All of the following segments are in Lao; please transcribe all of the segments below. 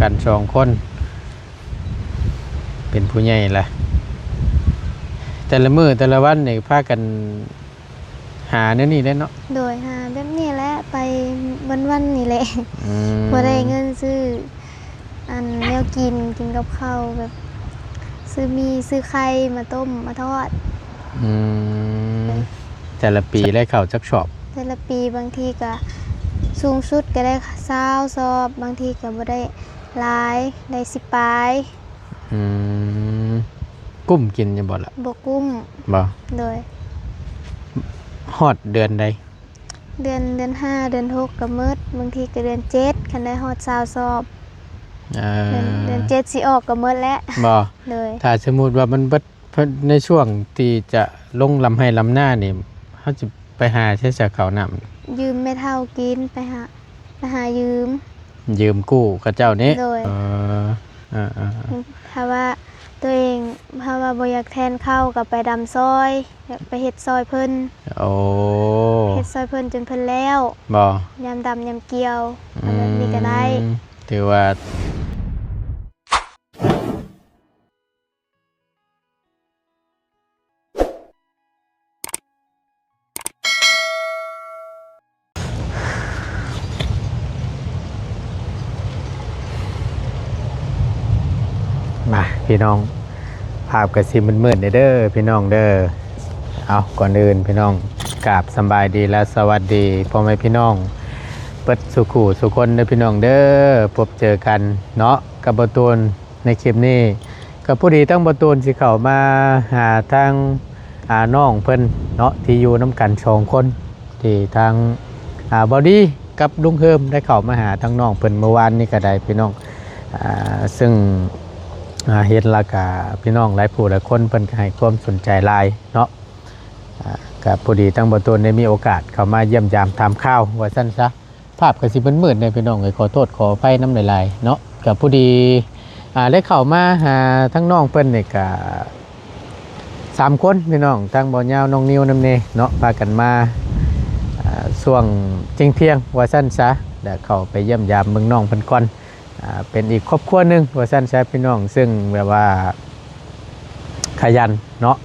ກັນສອງຄົນ ເປັນຜູ້ໃຫຍ່ລະ ແຕ່ລະມື້ແຕ່ລະວັນນີ້ພາກັນຫາແນວນີ້ແຫຼະເນາະ. ໂດຍ ຫາແບບນີ້ແຫຼະ ໄປວັນໆນີ້ແຫຼະ ອືມ ບໍ່ໄດ້ເງິນຊື້ອັນແນວກິນ ກິນກັບເຂົ້າ ແບບຊື້ໝີ່ ຊື້ໄຂ່ມາຕົ້ມມາທອດ. ອືມ ແຕ່ລະປີໄດ້ເຂົ້າຈັກຊອບ? ແຕ່ລະປີບາງທີກະສູງສຸດກະໄດ້ຊາວຊອບ ບາງທີກະບໍ່ໄດ້ຫຼາຍ ໄດ້ສິບປາຍ. ອືມ ກຸ້ມກິນຢູ່ບໍ່ລະ? ບໍ່ກຸ້ມ. ບໍ່? ໂດຍ. ຮອດເດືອນໃດ? ເດືອນ ເດືອນຫ້າ ເດືອນຫົກກະໝົດ ບາງທີກະເດືອນເຈັດ ຄັນໄດ້ຮອດຊາວຊອບ. ເອີ ເດືອນ ເດືອນເຈັດຊິອອກກະໝົດແຫຼະ. ບໍ່? ໂດຍ. ຖ້າສົມມຸດວ່າມັນເບິດ ເພິ່ນ ໃນຊ່ວງທີ່ຈະລົງລຳໄຮ່ລຳນານີ້ ເຮົາຈະໄປຫາໃສຊະເຂົ້ານ້ຳ? ຢືມແມ່ເຖົ້າກິນ ໄປຫາ ໄປຫາຢືມ ຢືມກູ້ເຂົາເຈົ້ານີ້. ໂດຍ. ເອີ ເອີ ເອີ ຖ້າວ່າຕົວເອງ ຖ້າວ່າບໍ່ຢາກແທນເຂົ້າກໍໄປດຳຊ່ອຍ ໄປເຮັດຊ່ອຍເພິ່ນ. ໂອ້ ເຮັດຊ່ອຍເພິ່ນຈົນເພິ່ນແລ້ວ. ບໍ່? ຍາມດຳຍາມກ່ຽວ ອືມ ແບບນີ້ກໍໄດ້. ຖືວ່າ ມາພີ່ນ້ອງ ພາບກະຊິມືດໆແດ່ເດີພີ່ນ້ອງເດີ. ເອົາ ກ່ອນອື່ນພີ່ນ້ອງ ກາບສຳບາຍດີ ແລະ ສະຫວັດດີພໍ່ແມ່ພີ່ນ້ອງເບິດສູ່ຄູ່ສູ່ຄົນເດີພີ່ນ້ອງເດີ. ພົບເຈີກັນເນາະ ກັບບ່າວຕູນ ໃນຄລິບນີ້ກໍພໍດີທັງບ່າວຕູນຊິເຂົ້າມາຫາທາງ ອ່າ ນ້ອງເພິ່ນເນາະ ທີ່ຢູ່ນຳກັນສອງຄົນ ທີ່ທາງ ອ່າ ບ່າວດີກັບລຸງເຮີມໄດ້ເຂົ້າມາຫາທາງນ້ອງເພິ່ນມື້ວານນີ້ກໍໄດ້ພີ່ນ້ອງ. ອ່າ ຊຶ່ງ ອ່າ ເຫັນແລ້ວກໍພີ່ນ້ອງຫຼາຍຜູ້ຫຼາຍຄົນເພິ່ນກໍໃຫ້ຄວາມສົນໃຈຫຼາຍເນາະ. ອ່າ ກໍພໍດີທັງບ່າວຕູນໄດ້ມີໂອກາດເຂົ້າມາຢ້ຽມຢາມຖາມຂ່າວວ່າຊັ້ນຊະ. ພາບກໍຊິມືດໆແດ່ພີ່ນ້ອງເອີຍ ຂໍໂທດຂໍອະໄພນຳຫຼາຍໆເນາະ. ກໍພໍດີ ອ່າ ໄດ້ເຂົ້າມາຫາທາງນ້ອງເພິ່ນນີ້ກໍສາມຄົນພີ່ນ້ອງ ທັງບ່າວຍາວ ນ້ອງນິວນຳແດ່ເນາະ ພາກັນມາ ອ່າ ຊ່ວງທ່ຽງໆວ່າຊັ້ນຊະ ແລ້ວເຂົ້າໄປຢ້ຽມຢາມເບິ່ງນ້ອງເພິ່ນກ່ອນ. ອ່າ ເປັນອີກຄອບຄົວໜຶ່ງວ່າຊັ້ນຊະພີ່ນ້ອງ ຊຶ່ງແບບວ່າຂະຫຍັນເນາະ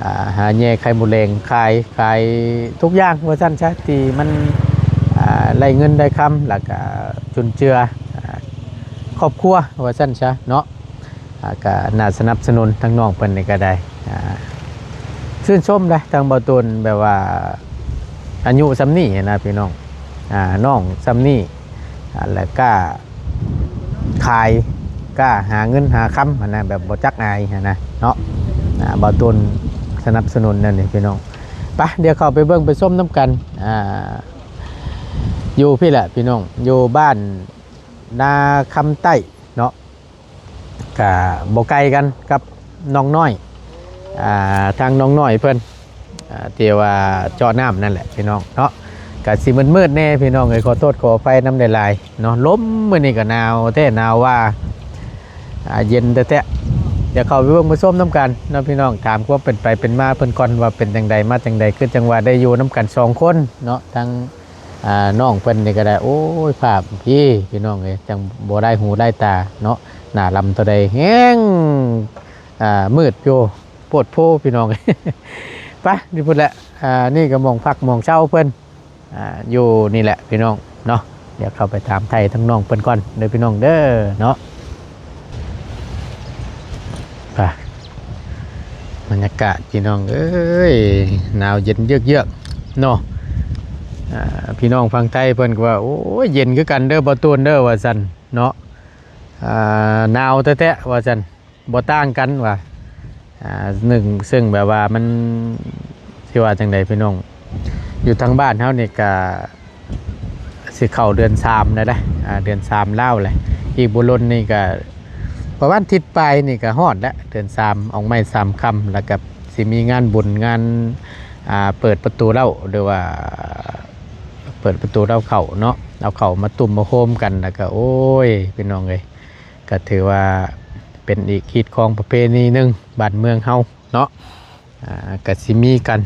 ອ່າ ຫາແຍ່ໄຂ່ມົດແດງຂາຍ ຂາຍທຸກຢ່າງວ່າຊັ້ນຊະ ທີ່ມັນ ອ່າ ໄດ້ເງິນໄດ້ຄຳ ແລ້ວກະຈຸນເຈືອ ອ່າ ຄອບຄົວວ່າຊັ້ນຊະເນາະ. ອ່າ ກະໜ້າສະໜັບສະໜູນ ທາງນ້ອງເພິ່ນນີ້ກະໄດ້ ອ່າ ຊື່ນຊົມເດ້ ທາງບ່າວຕູນ ແບບວ່າອາຍຸສ່ຳນີ້ຫັ້ນນະພີ່ນ້ອງ ອ່າ ນ້ອງສ່ຳນີ້ ອ່າ ແລະ ກ້າຂາຍ ກ້າຫາເງິນຫາຄຳຫັ້ນນະ ແບບບໍ່ຈັກອາຍຫັ້ນນະເນາະ. ອ່າ ບ່າວຕູນສະໜັບສະໜູນແນວນີ້ພີ່ນ້ອງ. ໄປ ດຽວເຂົ້າໄປເບິ່ງໄປຊົມນຳກັນ ອ່າ ຢູ່ພີ້ແຫຼະພີ່ນ້ອງ ຢູ່ບ້ານນາຄຳໃຕ້ເນາະ. ກະບໍ່ໄກກັນກັບນ້ອງນ້ອຍ ອ່າ ທາງນ້ອງນ້ອຍເພິ່ນ ອ່າ ທີ່ວ່າເຈາະນ້ຳນັ້ນແຫຼະພີ່ນ້ອງເນາະ. ກະຊິມືດໆແດ່ພີ່ນ້ອງເອີຍ ຂໍໂທດຂໍອະໄພນຳຫຼາຍໆເນາະ. ລົມມື້ນີ້ກະໜາວແທ້ໜາວວ່າ ອ່າ ເຢັນແທ້ໆ. ດຽວເຂົ້າໄປເບິ່ງໄປຊົມນຳກັນເນາະພີ່ນ້ອງ ຖາມຄວາມເປັນໄປເປັນມາເພິ່ນກ່ອນວ່າເປັນຈັ່ງໃດມາຈັ່ງໃດ ຄືຈັ່ງວ່າໄດ້ຢູ່ນຳກັນສອງຄົນເນາະ ທັງ ອ່າ ນ້ອງເພິ່ນນີ້ກໍໄດ້ ໂອ້ຍ ພາບພີ້ພີ່ນ້ອງເອີຍ ຈັ່ງບໍ່ໄດ້ຫູໄດ້ຕາເນາະ. ໜ້າລຳເທົ່າໃດແຮງ ອ່າ ມືດຢູ່ໂພດໂພພີ່ນ້ອງ. ໄປ ຢູ່ພຸ້ນແຫຼະ ອ່າ ນີ້ກໍໝ່ອງພັກໝ່ອງເຊົາເພິ່ນ ອ່າ ຢູ່ນີ້ແຫຼະພີ່ນ້ອງເນາະ. ດຽວເຂົ້າໄປຖາມໄຖ່ທາງນ້ອງເພິ່ນກ່ອນເດີພີ່ນ້ອງເດີເນາະ. ໄປ ບັນຍາກາດພີ່ນ້ອງເອີຍ ໜາວເຢັນເຍືອກໆເນາະ. ອ່າ ພີ່ນ້ອງຝັ່ງໄທເພິ່ນກໍວ່າ ໂອ້ຍ ເຢັນຄືກັນເດີບ່າວຕູນເດີ ວ່າຊັ້ນເນາະ. ອ່າ ໜາວແທ້ໆ ວ່າຊັ້ນ ບໍ່ຕ່າງກັນວ່າ ອ່າ ໜຶ່ງ ເຊິ່ງແບບວ່າມັນ ຊິວ່າຈັ່ງໃດພີ່ນ້ອງ ຢູ່ທາງບ້ານເຮົານີ້ກະ ຊິເຂົ້າເດືອນສາມແລ້ວເດ້ ອ່າ ເດືອນສາມລາວແຫຼະ. ອີກບໍ່ດົນນີ້ກະປະມານທິດປາຍນີ້ກະຮອດແລ້ວ ເດືອນສາມອອກໄມ້ສາມຄຳ ແລ້ວກະຊິມີງານບຸນ ງານ ອ່າ ເປີດປະຕູເລົ້າ ຫຼືວ່າເປີດປະຕູເລົ້າເຂົ້າເນາະ ເອົາເຂົ້າມາຕຸ້ມມາໂຮມກັນ ແລ້ວກະ ໂອ້ຍ ພີ່ນ້ອງເອີຍ ກະຖືວ່າເປັນອີກຮີດຄອງປະເພນີໜຶ່ງບ້ານເມືອງເຮົາເນາະ. ອ່າ ກະຊິມີກັນ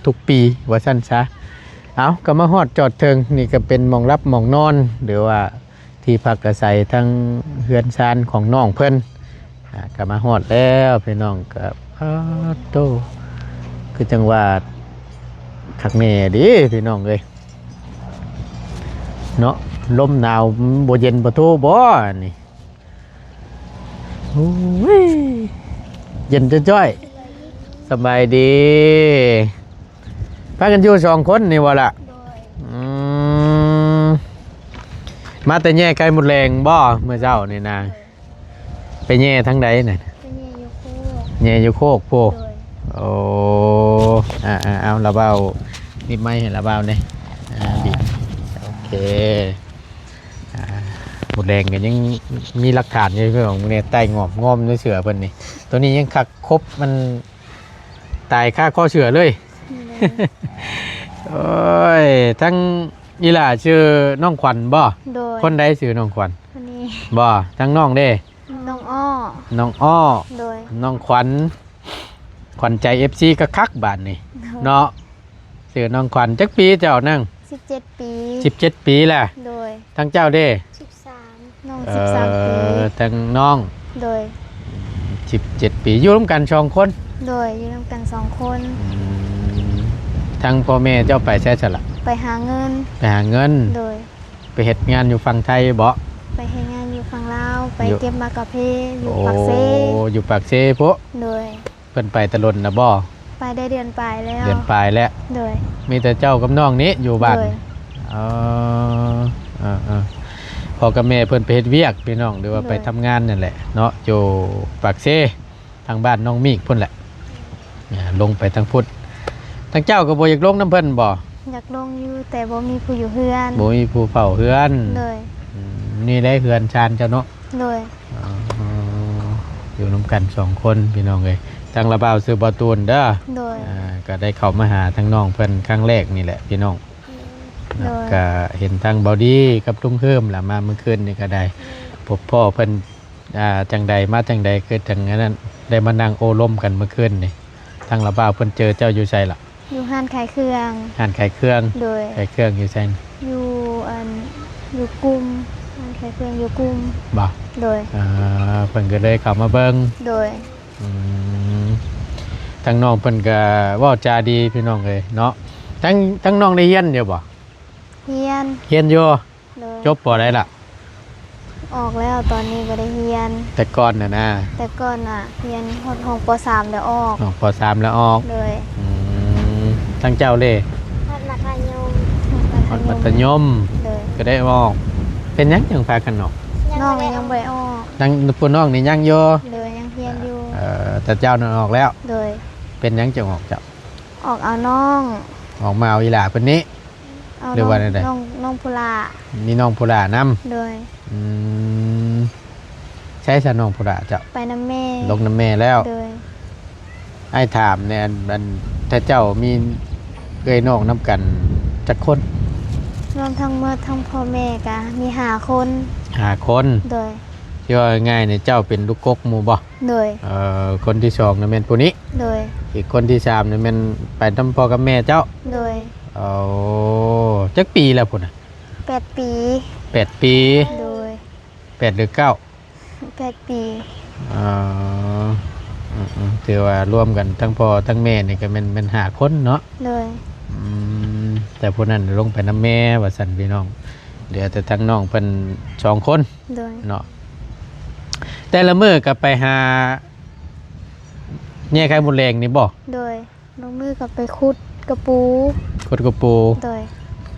ທຸກໆປີວ່າຊັ້ນຊະ. ເອົາ ກໍມາຮອດຈອດເຖິງ ນີ້ກໍເປັນໝ່ອງຫຼັບໝ່ອງນອນ ຫຼືວ່າ ທີ່ພັກອາໄສທັງເຮືອນຊານຂອງນ້ອງເພິ່ນ ອ່າ ກໍມາຮອດແລ້ວພີ່ນ້ອງ. ກໍ ປາດໂທ້ ຄືຈັ່ງວ່າຄັກແນ່ເດ້ພີ່ນ້ອງເອີຍເນາະ. ລົມໜາວບໍ່ເຢັນປະໂທບໍ່ອັນນີ້. ໂອ້ຍ ເຢັນຈ້ອຍໆ. ສະບາຍດີ. ພາກັນຢູ່ສອງຄົນນີ້ບໍ່ລະ? ໂດຍ. ອືມ ມາແຕ່ແຍ່ໄຂ່ມົດແດງບໍ່ ມື້ເຊົ້ານີ້ນະ? ໂດຍ. ໄປແຍ່ທາງໃດນະ? ໄປແຍ່ຢູ່ໂຄກ. ແຍ່ຢູ່ໂຄກພຸ້ນ? ໂດຍ. ໂອ້ ອ່າໆ ເອົາ ລະເວົ້າໜີບໄມໃຫ້ລະເວົ້າແດ່. ອ່າ ບີບ ໂອເຄ. ອ່າ ມົດແດງກໍຍັງມີຫຼັກຖານຢູ່ພີ່ນ້ອງ. ມື້ນີ້ໄຕ່ງອມໆຢູ່ເສື້ອເພິ່ນນີ້. ໂຕນີ້ຍັງຄັກຄົບ ມັນຕາຍຄາຄໍເສື້ອເລີຍ. ໂອ້ຍ ທັງອີ່ຫຼ້າຊື່ນ້ອງຂວັນບໍ່? ໂດຍ. ຄົນໃດຊື່ນ້ອງຂວັນ? ຄົນນີ້. ບໍ່ ທັງນ້ອງເດ້? ນ້ອງອ້ອ. ນ້ອງອ້ອ. ໂດຍ. ນ້ອງຂວັນ ຂວັນໃຈເອັບຊີຄັກໆບາດນີ້. ໂດຍ. ເນາະ ຊື່ນ້ອງຂວັນ. ຈັກປີເຈົ້ານາງ? ສິບເຈັດປີ. ສິບເຈັດປີແຫຼະ. ໂດຍ. ທັງເຈົ້າເດ້? ສິບສາມ. ນ້ອງ ເອີ ສິບສາມປີ. ທັງນ້ອງ? ໂດຍ. ສິບເຈັດປີ. ຢູ່ນຳກັນສອງຄົນ? ໂດຍ ຢູ່ນຳກັນສອງຄົນ. ອືມ ທັງພໍ່ແມ່ເຈົ້າໄປໃສຊັ້ນລະ? ໄປຫາເງິນ. ໄປຫາເງິນ. ໂດຍ. ໄປເຮັດງານຢູ່ຝັ່ງໄທບໍ່? ໄປເຮັດງານຢູ່ຝັ່ງລາວ ໄປເກັບໝາກກາເຟຢູ່ປາກເຊ. ໂອ້ ຢູ່ປາກເຊພຸ້ນ? ໂດຍ. ເພິ່ນໄປແຕ່ດົນລະບໍ່? ໄປໄດ້ເດືອນປາຍແລ້ວ. ເດືອນປາຍແລ້ວ. ໂດຍ. ມີແຕ່ເຈົ້າກັບນ້ອງນີ້ຢູ່ບ້ານ? ໂດຍ. ອໍ ເອີໆ ພໍ່ກັບແມ່ເພິ່ນໄປເຮັດວຽກພີ່ນ້ອງ ຫຼືວ່າ ໂດຍ ໄປທຳງານນັ້ນແຫຼະເນາະ ຢູ່ປາກເຊ ທາງບ້ານນ້ອງມີກພຸ້ນແຫຼະ. ອ່າ ລົງໄປທາງພຸ້ນ. ທາງເຈົ້າກໍບໍ່ຢາກລົງນຳເພິ່ນບໍ່? ຢາກລົງຢູ່ ແຕ່ບໍ່ມີຜູ້ຢູ່ເຮືອນ. ບໍ່ມີຜູ້ເຝົ້າເຮືອນ. ໂດຍ. ອືມ ນີ້ແຫຼະເຮືອນຊານເຈົ້າເນາະ? ໂດຍ. ອໍ ຢູ່ນຳກັນສອງຄົນພີ່ນ້ອງເອີຍ. ທາງລາວບ່າວຊື່ບ່າວຕູນເດີ. ໂດຍ. ອ່າ ກໍໄດ້ເຂົ້າມາຫາທາງນ້ອງເພິ່ນຄັ້ງແລກນີ້ແຫຼະພີ່ນ້ອງ. ໂດຍ. ກໍເຫັນທາງບ່າວດີກັບລຸງເຮີມລະ ມາມື້ຄືນນີ້ກໍໄດ້ ໂດຍ ພົບພໍ້ເພິ່ນ ອ່າ ຈັ່ງໃດມາຈັ່ງໃດ ຄືຈັ່ງອັນນັ້ນ ໄດ້ມານັ່ງໂອ້ລົມກັນມື້ຄືນນີ້. ທາງລາວບ່າວເພິ່ນເຈີເຈົ້າຢູ່ໃສລະ? ຢູ່ຮ້ານຂາຍເຄື່ອງ. ຮ້ານຂາຍເຄື່ອງ? ໂດຍ. ຂາຍເຄື່ອງຢູ່ໃສ? ຢູ່ອັນ ຢູ່ກຸ່ມ ຮ້ານຂາຍເຄື່ອງຢູ່ກຸ່ມ. ບໍ່? ໂດຍ. ອ່າ ເພິ່ນກໍເລີຍເຂົ້າມາເບິ່ງ. ໂດຍ. ອືມ ທາງນ້ອງເພິ່ນກໍເວົ້າຈາດີພີ່ນ້ອງເອີຍເນາະ. ທາງ ທາງນ້ອງໄດ້ຮຽນຢູ່ບໍ່? ຮຽນ. ຮຽນຢູ່? ໂດຍ. ຈົບ ປໍໃດລະ? ອອກແລ້ວ ຕອນນີ້ບໍ່ໄດ້ຮຽນ. ແຕ່ກ່ອນນະນາ? ແຕ່ກ່ອນນະຮຽນຮອດຫ້ອງ ປໍສາມ ແລ້ວອອກ. ຮອດ ປໍສາມ ແລ້ວອອກ. ໂດຍ. ອືມ ທາງເຈົ້າເລ? ຮອດມັດທະຍົມ. ຮອດມັດທະຍົມ. ໂດຍ. ກໍໄດ້ອອກ. ເປັນຫຍັງຈຶ່ງພາກັນອອກ? ນ້ອງຍັງບໍ່ໄດ້ອອກ. ນາງ ຜູ້ນ້ອງນີ້ຍັງຢູ່? ໂດຍ ຍັງຮຽນຢູ່. ເອີ ແຕ່ເຈົ້ານັ້ນອອກແລ້ວ? ໂດຍ. ເປັນຫຍັງຈຶ່ງອອກເຈົ້າ? ອອກເອົານ້ອງ. ອອກມາເອົາອີ່ຫຼ້າເພິ່ນນີ້ ເອົາ ຫຼືວ່າແນວໃດ? ນ້ອງ ນ້ອງ ນ້ອງພູຫຼ້າ. ມີນ້ອງພູຫຼ້ານຳ? ໂດຍ. ອືມ ໃສຊະນ້ອງພູຫຼ້າເຈົ້າ? ໄປນຳແມ່. ລົງນຳແມ່ແລ້ວ? ໂດຍ. ອ້າຍຖາມແດ່ ອັນ ອັນ ຖ້າເຈົ້າມີເອື້ອຍນ້ອງນຳກັນຈັກຄົນ? ລວມທັງໝົດທັງພໍ່ແມ່ກະມີຫ້າຄົນ. ຫ້າຄົນ? ໂດຍ. ທີ່ວ່າງ່າຍໆນີ້ ເຈົ້າເປັນລູກກົກໝູ່ບໍ່? ໂດຍ. ເອີ ຄົນທີສອງນະແມ່ນຜູ້ນີ້? ໂດຍ. ອີກຄົນທີສາມນະແມ່ນໄປນຳພໍ່ກັບແມ່ເຈົ້າ? ໂດຍ. ໂອ້ ຈັກປີແລ້ວພຸ້ນນະ? ແປດປີ. ແປດປີ? ໂດຍ. ແປດ ຫຼື ເກົ້າ? ແປດປີ. ອໍ ອືມໆ ຖືວ່າລວມກັນທັງພໍ່ທັງແມ່ນີ້ກໍແມ່ນ ແມ່ນຫ້າຄົນເນາະ? ໂດຍ. ອືມ ແຕ່ຜູ້ນັ້ນລົງໄປນຳແມ່ວ່າຊັ້ນພີ່ນ້ອງ ເຫຼືອແຕ່ທາງນ້ອງເພິ່ນສອງຄົນ. ໂດຍ. ເນາະ ແຕ່ລະມື້ກໍໄປຫາແຍ່ໄຂ່ມົດແດງນີ້ບໍ່? ໂດຍ. ບາງມື້ກໍໄປຂຸດກະປູ. ຂຸດກະປູ. ໂດຍ.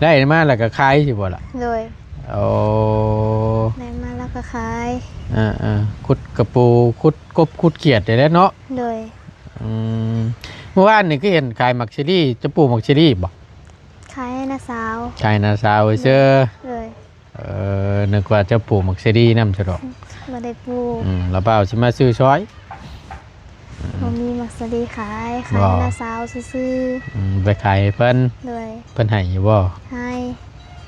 ໄດ້ມາແລ້ວກໍຂາຍຊິບໍ່ລະ? ໂດຍ. ໂອ້ ໄດ້ມາແລ້ວກໍຂາຍ. ເອີໆ ຂຸດກະປູ ຂຸດກົບ ຂຸດຂຽດນີ້ແຫຼະເນາະ? ໂດຍ. ອືມ ມື້ວານນີ້ຄືເຫັນຂາຍໝາກຊີຣີ ຈະປູກໝາກຊີຣີບໍ່? ຂາຍໃຫ້ນ້າສາວ. ຂາຍໃຫ້ນ້າສາວຊື່. ໂດຍ. ເອີ ນຶກວ່າເຈົ້າປູກໝາກສາລີນຳຊະດອກ. ບໍ່ໄດ້ປູກ. ອືມ ລະບ່າວຊິມາຊື້ຊ່ອຍ. ບໍ່ມີໝາກສາລີຂາຍ ຂາຍໃຫ້ນ້າສາວຊື່ໆ. ອືມ ໄປຂາຍໃຫ້ເພິ່ນ. ໂດຍ. ເພິ່ນໃຫ້ຢູ່ບໍ່? ໃຫ້.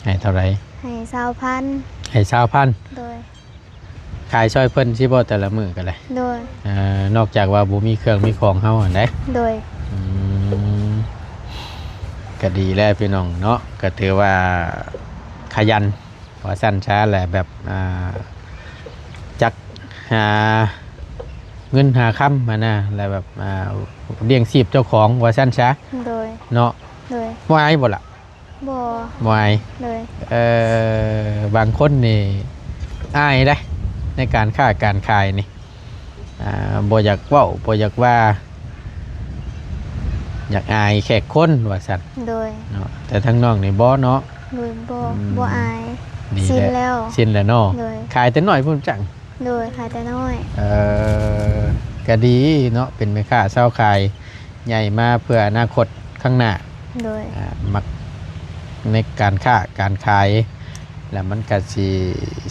ໃຫ້ເທົ່າໃດ? ໃຫ້ຊາວພັນ. ໃຫ້ຊາວພັນ. ໂດຍ. ຂາຍຊ່ອຍເພິ່ນຊິບໍ່ ແຕ່ລະມື້ກໍໄດ້? ໂດຍ. ເອີ ນອກຈາກວ່າບໍ່ມີເຄື່ອງມີຂອງເຮົາຫັ້ນເດ້. ໂດຍ. ອືມ ກໍດີແລ້ວພີ່ນ້ອງເນາະ ກໍຖືວ່າຂະຫຍັນ. ວ່າຊັ້ນຊະ ແລະ ແບບ ອ່າ ຈັກຫາເງິນຫາຄຳຫັ້ນນະ ແລະ ແບບ ອ່າ ລ້ຽງຊີບເຈົ້າຂອງ ວ່າຊັ້ນຊະ ໂດຍ ເນາະ ໂດຍ ບໍ່ອາຍບໍ່ລະ? ບໍ່ ບໍ່ອາຍ ໂດຍ ເອີ ບາງຄົນນີ້ອາຍເດ້ ໃນການຄ້າການຂາຍນີ້ ອ່າ ບໍ່ຢາກເວົ້າ ບໍ່ຢາກວ່າ ຢາກອາຍແຂກຄົນວ່າຊັ້ນ ໂດຍ ເນາະ ແຕ່ທາງນ້ອງນີ້ບໍ່ເນາະ ໂດຍ ບໍ່ ອືມ ບໍ່ອາຍ ດີ ຊິນແລ້ວ ແລ້ວ ຊິນແລ້ວເນາະ ໂດຍ ຂາຍແຕ່ນ້ອຍພຸ້ນຈັງ ໂດຍ ຂາຍແຕ່ນ້ອຍ ເອີ ກະດີເນາະ ເປັນແມ່ຄ້າຊາວຂາຍ ໃຫຍ່ມາເພື່ອອະນາຄົດຂ້າງໜ້າ ໂດຍ ອ່າ ມັກໃນການຄ້າການຂາຍ ແລ້ວມັນກະຊິ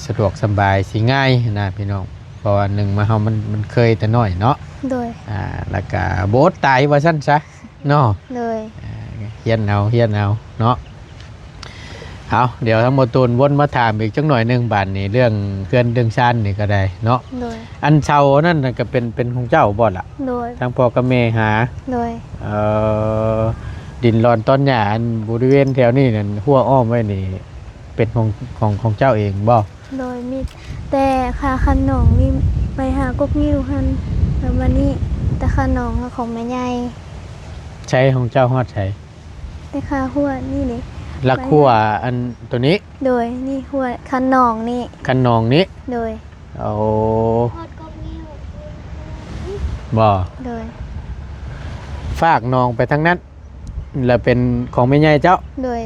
ສະດວກສະບາຍ ຊິງ່າຍນະພີ່ນ້ອງ ເພາະວ່າໜຶ່ງມາເຮົາມັນ ມັນເຄີຍແຕ່ນ້ອຍເນາະ ໂດຍ ອ່າ ແລ້ວກະບໍ່ອົດຕາຍວ່າຊັ້ນຊະເນາະ ໂດຍ ອ່າ ຮຽນເອົາ ຮຽນເອົາເນາະ ເອົາ ດຽວທາງໝໍຕູນວົນມາຖາມອີກຈັກໜ້ອຍໜຶ່ງບາດນີ້ ເລື່ອງເຮືອນເລື່ອງຊານນີ້ກໍໄດ້ເນາະ ໂດຍ ອັນເສົານັ້ນນະກໍເປັນ ເປັນຂອງເຈົ້າບໍ່ລະ? ໂດຍ ທາງພໍ່ກັບແມ່ຫາ ໂດຍ ເອີ ດິນລອນຕອນຫຍ້າ ອັນບໍລິເວນແຖວນີ້ນັ້ນ ຮົ້ວອ້ອມໄວ້ນີ້ ເປັນຂອງ ຂອງ ຂອງເຈົ້າເອງບໍ່? ໂດຍ ມີແຕ່ຄ່າຄັນໜອງນີ້ໄປຫາກົກງິ້ວຫັ້ນ ແລ້ວມານີ້ ແຕ່ຄ່າໜອງຂອງແມ່ໃຫຍ່ ໃສ ຂອງເຈົ້າຮອດໃສ? ແຕ່ຄ່າຮົ້ວນີ້ເດ້ ຫຼັກຮົ້ວອັນໂຕນີ້ ໂດຍ ນີ້ຮົ້ວຄັນໜອງນີ້ ຄັນໜອງນີ້ ໂດຍ ໂອ້ ຮອດກົກງິ້ວ ບໍ່ ໂດຍ ຟາກໜອງໄປທາງນັ້ນ ແລ້ວເປັນຂອງແມ່ໃຫຍ່ເຈົ້າ ໂດຍ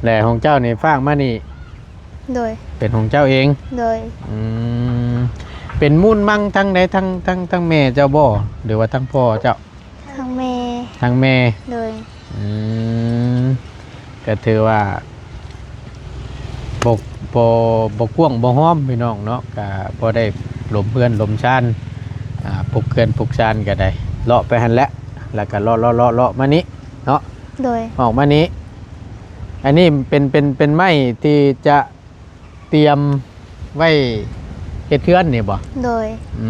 ແລະຂອງເຈົ້ານີ້ຟາກມານີ້ ໂດຍ ເປັນຂອງເຈົ້າເອງ ໂດຍ ອືມ ເປັນມູນມັງທາງໃດ ທາງ ທາງ ທາງແມ່ເຈົ້າບໍ່ ຫຼືວ່າທາງພໍ່ເຈົ້າ? ທາງແມ່ ທາງແມ່ ໂດຍ ອືມ ກໍຖືວ່າບໍ່ ບໍ່ ບໍ່ກວ້າງບໍ່ຫ້ອມພີ່ນ້ອງເນາະ ກໍພໍໄດ້ຫຼົມເຮືອນຫຼົມຊານ ອ່າ ປຸກເຮືອນປຸກຊານກໍໄດ້ ເລາະໄປຫັ້ນແຫຼະ ແລ້ວກໍເລາະ ເລາະ ເລາະ ເລາະມານີ້ເນາະ ໂດຍ ອອກມານີ້ ອັນນີ້ເປັນ ເປັນ ເປັນໄມ້ທີ່ຈະ ຕຽມໄວ້ເຮັດເຮືອນນີ້ບໍ່? ໂດຍ ອື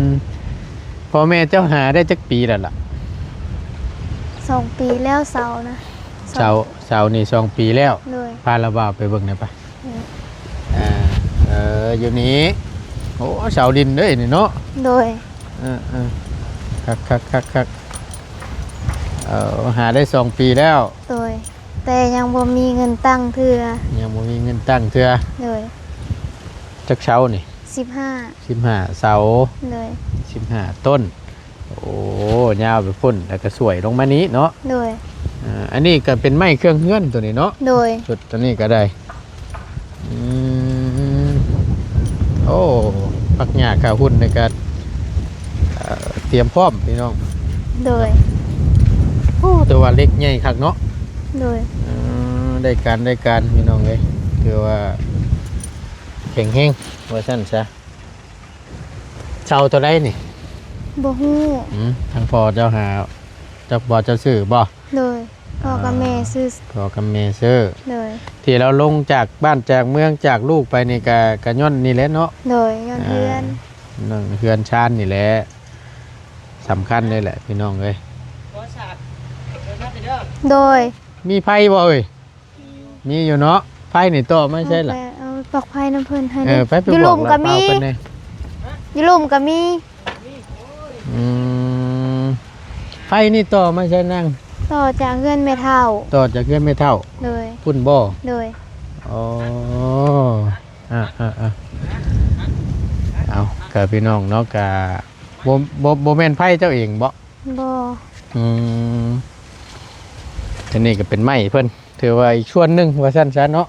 ມ ພໍ່ແມ່ເຈົ້າຫາໄດ້ຈັກປີແລ້ວລະ? ສອງປີແລ້ວເສົານະ ເສົາ ເສົານີ້ສອງປີແລ້ວ ໂດຍ ພາລາວບ່າວໄປເບິ່ງແດ່ປະ ອືມ ອ່າ ເອີ ຢູ່ນີ້ ໂອ້ ເສົາດິນເດ້ນີ້ເນາະ ໂດຍ ເອີໆ ຄັກໆໆໆ ເອີ ຫາໄດ້ສອງປີແລ້ວ ໂດຍ ແຕ່ຍັງບໍ່ມີເງິນຕັ້ງເທື່ອ ຍັງບໍ່ມີເງິນຕັ້ງເທື່ອ ໂດຍ ຈັກເສົານີ້? ສິບຫ້າ ສິບຫ້າເສົາ ໂດຍ ສິບຫ້າຕົ້ນ ໂອ້ ຍາວໄປພຸ້ນ ແລ້ວກໍສວຍລົງມານີ້ເນາະ ໂດຍ ອ່າ ອັນນີ້ກໍເປັນໄມ້ເຄື່ອງເຮືອນໂຕນີ້ເນາະ ໂດຍ ຊຸດໂຕນີ້ກໍໄດ້ ອືມ ໂອ້ ຜັກຫຍ້າຂາຫຸ່ນນີ້ກໍ ເອີ ຕຽມພ້ອມພີ່ນ້ອງ ໂດຍ ໂອ້ ແຕ່ວ່າເຫຼັກໃຫຍ່ຄັກເນາະ ໂດຍ ເອີ ໄດ້ການ ໄດ້ການພີ່ນ້ອງເອີຍ ຖືວ່າແຂງແຮງວ່າຊັ້ນຊະ ເຊົ່າເທົ່າໃດນີ້? ບໍ່ຮູ້ ອືມ ທາງພໍ່ເຈົ້າຫາ ເຈົ້າ ພໍ່ເຈົ້າຊື້ບໍ່? ໂດຍ ພໍ່ກັບແມ່ຊື້ ພໍ່ກັບແມ່ຊື້ ໂດຍ ທີ່ລາວລົງຈາກບ້ານຈາກເມືອງຈາກລູກໄປນີ້ກະ ກະຍ້ອນນີ້ແຫຼະເນາະ ໂດຍ ຍ້ອນເຮືອນ ອ່າ ເຮືອນຊານນີ້ແຫຼະ ສຳຄັນເລີຍແຫຼະພີ່ນ້ອງເອີຍ ໂດຍ ມີໄຟບໍ່ເອີຍ? ມີຢູ່ເນາະ ໄຟນີ້ຕໍ່ມາໃສລະ? ເອົາໄປເອົາປລັກໄຟນຳເພິ່ນໃຫ້ ເອີ ໄປ ໄປ ຢູ່ລຸ່ມກໍມີ ຢູ່ລຸ່ມກໍມີ ອືມ ໄຟນີ້ຕໍ່ມາໃສນາງ? ຕໍ່ຈາກເຮືອນແມ່ເຖົ້າ ຕໍ່ຈາກເຮືອນແມ່ເຖົ້າ ໂດຍ ພຸ້ນບໍ່? ໂດຍ ອໍ ອ່າໆໆ ເອົາ ກໍພີ່ນ້ອງເນາະ ກໍບໍ່ ບໍ່ ບໍ່ແມ່ນໄຟເຈົ້າເອງບໍ່? ບໍ່ ອືມ ອັນນີ້ກໍເປັນໄມ້ເພິ່ນ ຖືວ່າອີກສ່ວນໜຶ່ງວ່າຊັ້ນຊະເນາະ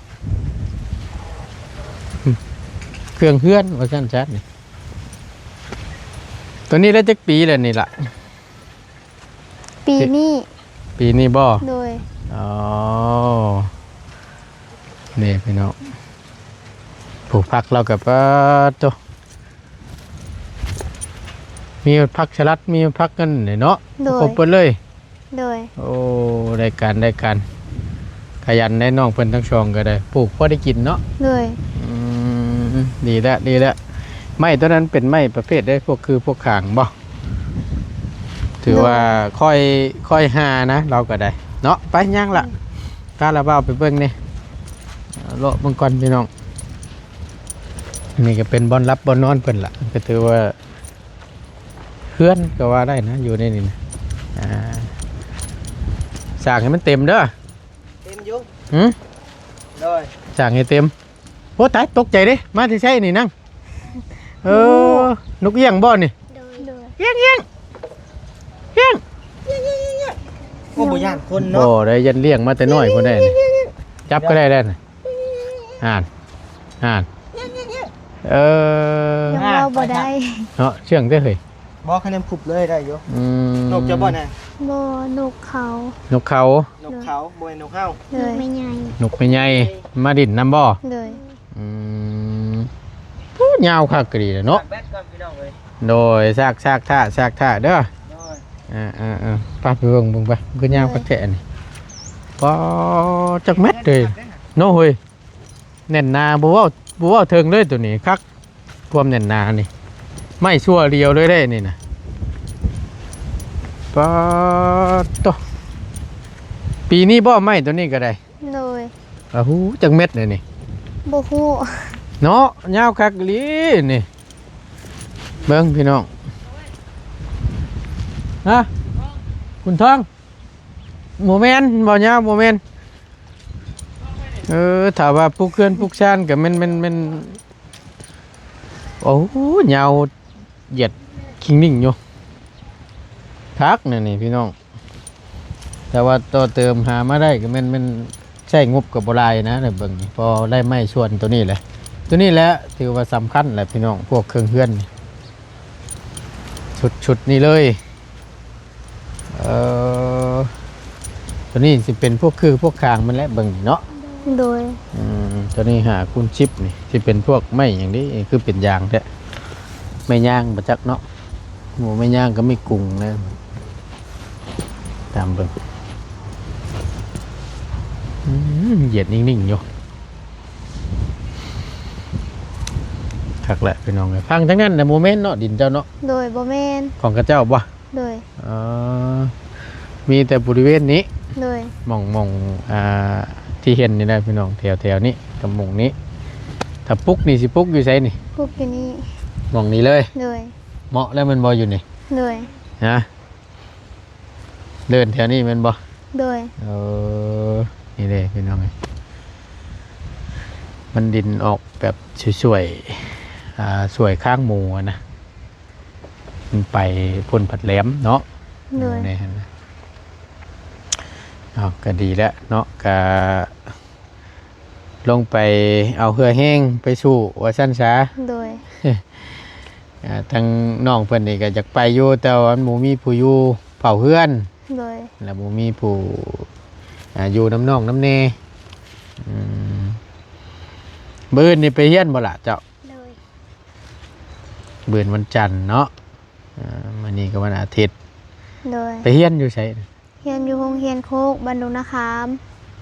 ເຄື່ອງເຮືອນວ່າຊັ້ນຊະນີ້ ຕົວນີ້ໄດ້ຈັກປີແລ້ວນີ້ລະ? ປີນີ້ ປີນີ້ບໍ່? ໂດຍ ອໍ ນີ້ພີ່ນ້ອງ ປູກຜັກລາວກໍປາດໂຕ ມີຜັກສະຫຼັດ ມີຜັກນັ້ນເນາະ ໂດຍ ຄົບເບິດເລີຍ ໂດຍ ໂອ້ ໄດ້ການ ໄດ້ການ ຂະຫຍັນໄດ໋ ນ້ອງເພິ່ນທັງສອງກໍໄດ້ ປູກພໍໄດ້ກິນເນາະ ໂດຍ ອືມ ດີແລ້ວ ດີແລ້ວ ໄມ້ຕົວນັ້ນເປັນໄມ້ປະເພດໃດ ພວກຄືພວກຂາງບໍ່? ຖືວ່າ ໂດຍ ຄ່ອຍ ຄ່ອຍຫານະ ລາວກໍໄດ້ເນາະ ໄປຍ່າງລະ ອືມ ພາລາວບ່າວໄປເບິ່ງແດ່ ເອີ ເລາະເບິ່ງກ່ອນພີ່ນ້ອງ. ນີ້ກໍເປັນບ່ອນຫຼັບບ່ອນນອນເພິ່ນລະ ກໍຖືວ່າເຮືອນກໍວ່າໄດ້ນະ ຢູ່ໃນນີ້ນະ. ອ່າ ສ້າງໃຫ້ມັນເຕັມເດີ. ເຕັມຢູ່. ຫື? ໂດຍ. ສ້າງໃຫ້ເຕັມ. ໂອ້ ຕາຍ ຕົກໃຈເດ້. ມາແຕ່ໃສນີ້ນາງ? ເອີ ນົກອຽງບໍ່ນີ້? ໂດຍ. ອຽງ ອຽງ ອຽງ. ໂອ້ ບໍ່ຢ້ານຄົນເນາະ. ບໍ່ໄດ້ ຢ້ານລ້ຽງມາແຕ່ນ້ອຍພຸ້ນແດ່ນີ້. ຈັບກໍໄດ້ແລ້ວນະ. ອ່ານ ອ່ານ ເອີ ຍັງເວົ້າບໍ່ໄດ້ເນາະ. ເຊື່ອງເດ້ເຮີ້ຍ. ບໍ່ ຄະແນນພຸບເລີຍໄດ້ຢູ່. ອືມ ນົກເຈົ້າບໍ່ນະ? ບໍ່, ນົກເຂົາ. ນົກເຂົາ. ນົກເຂົາ ບໍ່ແມ່ນນົກເຮົາ. ໂດຍ. ນົກແມ່ໃຫຍ່. ນົກແມ່ໃຫຍ່ ມາຫຼິ້ນນຳບໍ່? ໂດຍ. ອືມ ໂອ້ ຍາວຄັກກໍດີແຫຼະເນາະ. ໂດຍ ຊາກ ຊາກຖ້າ ຊາກຖ້າເດີ. ໂດຍ. ອ່າໆໆ ໄປ ໄປເບິ່ງ ເບິ່ງໄປ ມັນຄືຍາວຄັກແທ້ອັນນີ້. ປ້າ ຈັກແມັດເດ້ເນາະເຮີ້ຍ. ແໜ້ນໜາ ບໍ່ເວົ້າ ບໍ່ເວົ້າເຖິງເລີຍໂຕນີ້ ຄັກ ຄວາມແໜ້ນໜານີ້. ໄມ້ຊົ່ວດຽວເລີຍເດ້ນີ້ນະ. ປາດໂທ້ ປີນີ້ບໍ່ໄມ້ໂຕນີ້ກໍໄດ້? ໂດຍ. ອາຫູ ຈັກແມັດແລ້ວນີ້? ບໍ່ຮູ້ເນາະ. ຍາວຄັກອີ່ຫຼີນີ້. ເບິ່ງພີ່ນ້ອງ ຮະ ຄຸນທອງ ບໍ່ແມ່ນ ບໍ່ຍາວ ບໍ່ແມ່ນ. ເອີ ຖ້າວ່າປຸກເຮືອນປຸກຊານກໍແມ່ນ ແມ່ນ ແມ່ນ. ໂອ້ ຍາວຢຽດຄິງນິງຢູ່. ຄັກແນວນີ້ພີ່ນ້ອງ. ແຕ່ວ່າຕໍ່ເຕີມຫາມາໄດ້ກໍແມ່ນ ແມ່ນໃຊ້ງົບກໍບໍ່ຫຼາຍນະ. ເບິ່ງນີ້ ພໍໄດ້ໄມ້ສ່ວນໂຕນີ້ແຫຼະ ໂຕນີ້ແຫຼະຖືວ່າສຳຄັນແຫຼະພີ່ນ້ອງ ພວກເຄື່ອງເຮືອນນີ້ ຊຸດ ຊຸດນີ້ເລີຍ. ເອີ ໂຕນີ້ຊິເປັນພວກຄືພວກຄາງມັນແຫຼະ ເບິ່ງນີ້ເນາະ. ໂດຍ. ອືມ ໂຕນີ້ຫ້າຄູນສິບນີ້ ຊິເປັນພວກໄມ້ຫຍັງນີ້ ຄືເປັນຢາງແທ້. ໄມ້ຍາງບໍ່ຈັກເນາະ. ໝູໄມ້ຍາງກໍໄມ້ກຸງນະ ຕາມເບິ່ງ. ອືມ ຢຽດນິ່ງໆຢູ່. ຄັກແຫຼະພີ່ນ້ອງເອີຍ. ຝັ່ງທາງນັ້ນນະ ບໍ່ແມ່ນເນາະ ດິນເຈົ້າເນາະ? ໂດຍ. ບໍ່ແມ່ນ. ຂອງເຂົາເຈົ້າບໍ່? ໂດຍ. ເອີ ມີແຕ່ບໍລິເວນນີ້. ໂດຍ. ໝ່ອງ ໝ່ອງ ອ່າ ທີ່ເຫັນນີ້ແຫຼະພີ່ນ້ອງ ແຖວໆນີ້ກັບໝ່ອງນີ້. ຖ້າປຸກນີ້ຊິປຸກຢູ່ໃສນີ້? ປຸກຢູ່ນີ້. ໝ່ອງນີ້ເລີຍ? ໂດຍ. ເໝາະແລ້ວແມ່ນບໍ່ຢູ່ນີ້? ໂດຍ. ຮະ? ເດີ່ນແຖວນີ້ແມ່ນບໍ່? ໂດຍ. ເອີ ນີ້ເດ້ພີ່ນ້ອງເອີຍ ມັນດິນອອກແບບສວຍໆ ອ່າ ສວຍຄາງໝູຫັ້ນນະ ມັນໄປພຸ້ນພັດແຫຼມເນາະ. ໂດຍ. ແມ່ນຫັ້ນນະ. ເອົາ ກໍດີແລ້ວເນາະ ກໍ ລົງໄປເອົາເຫື່ອແຮງໄປສູ້ວ່າຊັ້ນຊະ. ໂດຍ. ອ່າ ທາງນ້ອງເພິ່ນນີ້ກໍຢາກໄປຢູ່ ແຕ່ວ່າມັນບໍ່ມີຜູ້ຢູ່ເຝົ້າເຮືອນ. ໂດຍ. ແລ້ວບໍ່ມີຜູ້ ອ່າ ຢູ່ນຳນ້ອງນຳແດ່. ອືມ ມື້ອື່ນນີ້ໄປຮຽນບໍ່ລະເຈົ້າ? ໂດຍ. ມື້ອື່ນວັນຈັນເນາະ. ອ່າ ມື້ນີ້ກໍວັນອາທິດ. ໂດຍ. ໄປຮຽນຢູ່ໃສ? ຮຽນຢູ່ໂຮງຮຽນໂຄກບ້ານດົງນາຂາມ.